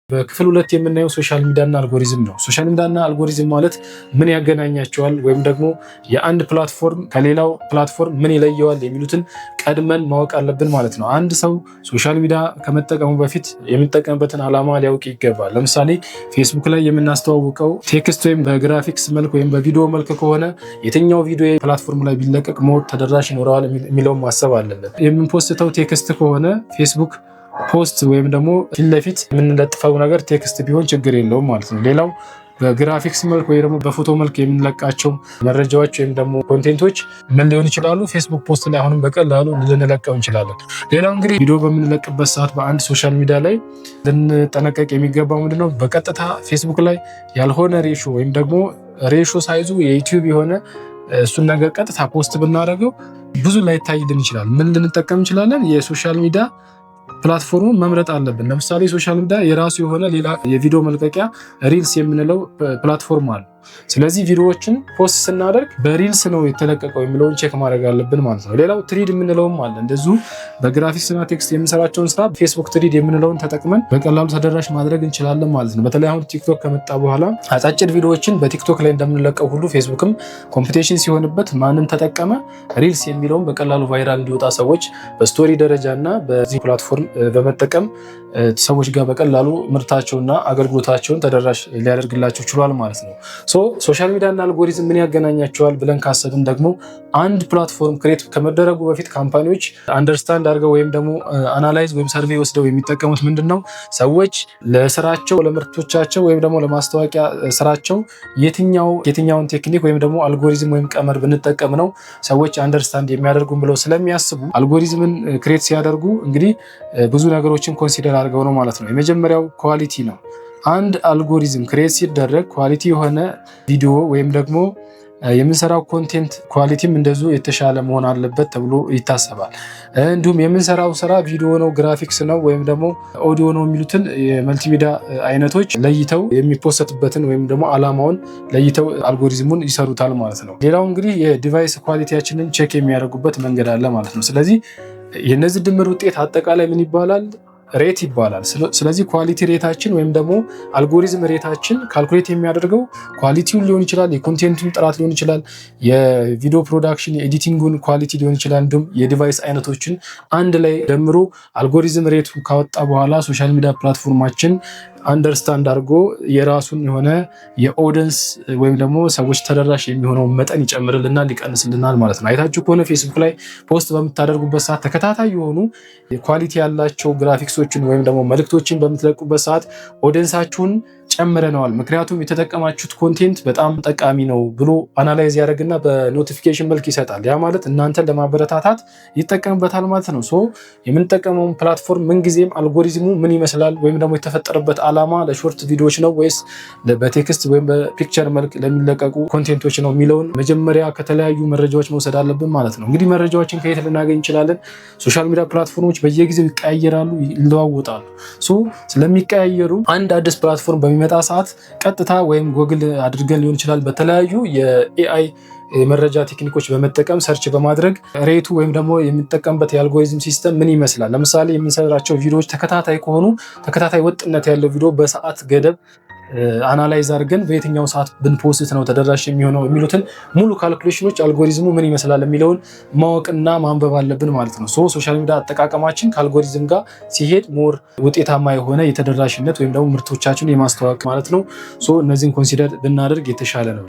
በክፍል ሁለት የምናየው social media ና algorithm ነው። Social media ና algorithm ማለት ምን ያገናኛቸዋል ወይም ደግሞ የአንድ platform ከሌላው platform ምን ይለየዋል የሚሉትን ቀድመን ማወቅ አለብን ማለት ነው። አንድ ሰው social media ከመጠቀሙ በፊት የሚጠቀምበትን ዓላማ ሊያውቅ ይገባል። ለምሳሌ ፌስቡክ ላይ የምናስተዋውቀው text ወይም በግራፊክስ መልክ ወይም በቪዲዮ መልክ ከሆነ የትኛው ቪዲዮ platform ላይ ቢለቀቅ more ተደራሽ ይኖረዋል የሚለውን ማሰብ አለብን። የምን post ተው text ከሆነ ፌስቡክ post ወይም ደግሞ ፊት ለፊት የምንለጥፈው ነገር text ቢሆን ችግር የለውም ማለት ነው። ሌላው በግራፊክስ መልክ ወይ ደግሞ በፎቶ መልክ የምንለቃቸው መረጃዎች ወይም ደግሞ content ኦች ምን ሊሆን ይችላሉ? ፌስቡክ post ላይ አሁንም በቀላሉ ልንለቀው እንችላለን። ሌላው እንግዲህ ቪዲዮ በምንለቅበት ሰዓት በአንድ social media ላይ ልንጠነቀቅ የሚገባው ምንድነው? በቀጥታ ፌስቡክ ላይ ያልሆነ ratio ወይም ደግሞ ratio size ኡ የዩቲዩብ የሆነ እሱን ነገር ቀጥታ post ብናደርገው ብዙ ላይታይልን ይችላል። ምን ልንጠቀም እንችላለን? የ social media platform ኡን መምረጥ አለብን። ለምሳሌ social media የራሱ የሆነ ሌላ የቪዲዮ መልቀቂያ Reels የምንለው platform አለ። ስለዚህ ቪዲዮዎችን post ስናደርግ በ Reels ነው የተለቀቀው የሚለውን check ማድረግ አለብን ማለት ነው። ሌላው thread የምንለውም አለ። እንደዚሁ በግራፊክስ እና text የምንሰራቸውን ስራ ፌስቡክ thread የምንለውን ተጠቅመን በቀላሉ ተደራሽ ማድረግ እንችላለን ማለት ነው። በተለይ አሁን ቲክቶክ ከመጣ በኋላ አጫጭር ቪዲዮዎችን በቲክቶክ ላይ እንደምንለቀው ሁሉ ፌስቡክም competition ሲሆንበት ማንን ተጠቀመ? Reels የሚለውን በቀላሉ viral እንዲወጣ ሰዎች በ story ደረጃ እና በዚህ platform በመጠቀም ሰዎች ጋር በቀላሉ ምርታቸውና አገልግሎታቸውን ተደራሽ ሊያደርግላቸው ችሏል ማለት ነው። Social media እና አልጎሪዝም ምን ያገናኛቸዋል ብለን ካሰብን ደግሞ አንድ platform create ከመደረጉ በፊት company ዎች understand አድርገው ወይም ደግሞ analyze ወይም survey ወስደው የሚጠቀሙት ምንድን ነው? ሰዎች ለስራቸው፣ ለምርቶቻቸው ወይም ደግሞ ለማስታወቂያ ስራቸው የትኛውን ቴክኒክ ወይም ደግሞ አልጎሪዝም ወይም ቀመር ብንጠቀም ነው ሰዎች understand የሚያደርጉን ብለው ስለሚያስቡ algorithm ን create ሲያደርጉ እንግዲህ ብዙ ነገሮችን consider አድርገው ነው ማለት ነው። የመጀመሪያው quality ነው። አንድ algorithm create ሲደረግ quality የሆነ ቪዲዮ ወይም ደግሞ የምንሰራው content quality ም እንደዚሁ የተሻለ መሆን አለበት ተብሎ ይታሰባል። እንዲሁም የምንሰራው ስራ ቪዲዮ ነው፣ ግራፊክስ ነው ወይም ደግሞ ኦዲዮ ነው የሚሉትን የመልቲሚዲያ አይነቶች ለይተው የሚ post በትን ወይም ደግሞ አላማውን ለይተው አልጎሪዝሙን ይሰሩታል ማለት ነው። ሌላው እንግዲህ የ device quality ያችንን check የሚያደርጉበት መንገድ አለ ማለት ነው። ስለዚህ የነዚህ ድምር ውጤት አጠቃላይ ምን ይባላል? Rate ይባላል። ስለዚህ quality rate ኣችን ወይም ደግሞ algorithm rate ኣችን calculate የሚያደርገው quality ውን ሊሆን ይችላል፣ የ content ኡን ጥራት ሊሆን ይችላል፣ የቪዲዮ production የ editing ኡን quality ሊሆን ይችላል። እንዲሁም የ device አይነቶችን አንድ ላይ ደምሮ algorithm rate ኡ ካወጣ በኋላ social media platform ኣችን understand አድርጎ የራሱን የሆነ የ audience ወይም ደግሞ ሰዎች ተደራሽ የሚሆነውን መጠን ይጨምርልናል፣ ይቀንስልናል ማለት ነው። አይታችሁ ከሆነ ፌስቡክ ላይ post በምታደርጉበት ሰዓት ተከታታይ የሆኑ quality ያላቸው ግራፊክሶችን ወይም ደግሞ መልእክቶችን በምትለቁበት ሰዓት audience ኣችሁን ጨምረነዋል፣ ምክንያቱም የተጠቀማችሁት content በጣም ጠቃሚ ነው ብሎ analyze ያደርግና በ notification መልክ ይሰጣል። ያ ማለት እናንተን ለማበረታታት ይጠቀምበታል ማለት ነው። So የምንጠቀመውን platform ምንጊዜም አልጎሪዝሙ ምን ይመስላል ወይም ደግሞ የተፈጠረበት ዓላማ ለ short ቪዲዮዎች ነው ወይስ በ text ወይም በ picture መልክ ለሚለቀቁ content ኦች ነው የሚለውን መጀመሪያ ከተለያዩ መረጃዎች መውሰድ አለብን ማለት ነው። እንግዲህ መረጃዎችን ከየት ልናገኝ እንችላለን? Social media platform ኦች በየጊዜው ይቀያየራሉ፣ ይለዋወጣሉ። So ስለሚቀያየሩ አንድ አዲስ platform በሚመጣ ሰዓት ቀጥታ ወይም ጎግል አድርገን ሊሆን ይችላል፣ በተለያዩ የ AI የመረጃ ቴክኒኮች በመጠቀም search በማድረግ rate ኡ ወይም ደግሞ የሚጠቀምበት የ algorithm system ምን ይመስላል። ለምሳሌ የምንሰራቸው ቪዲዮዎች ተከታታይ ከሆኑ ተከታታይ ወጥነት ያለው ቪዲዮ በሰዓት ገደብ analyze አድርገን በየትኛው ሰዓት ብን post ነው ተደራሽ የሚሆነው የሚሉትን ሙሉ calculation ኦች algorithm ኡ ምን ይመስላል የሚለውን ማወቅና ማንበብ አለብን ማለት ነው። So social media አጠቃቀማችን ከአልጎሪዝም ጋር ሲሄድ more ውጤታማ የሆነ የተደራሽነት ወይም ደግሞ ምርቶቻችንን የማስተዋወቅ ማለት ነው። So እነዚህን consider ብናደርግ የተሻለ ነው።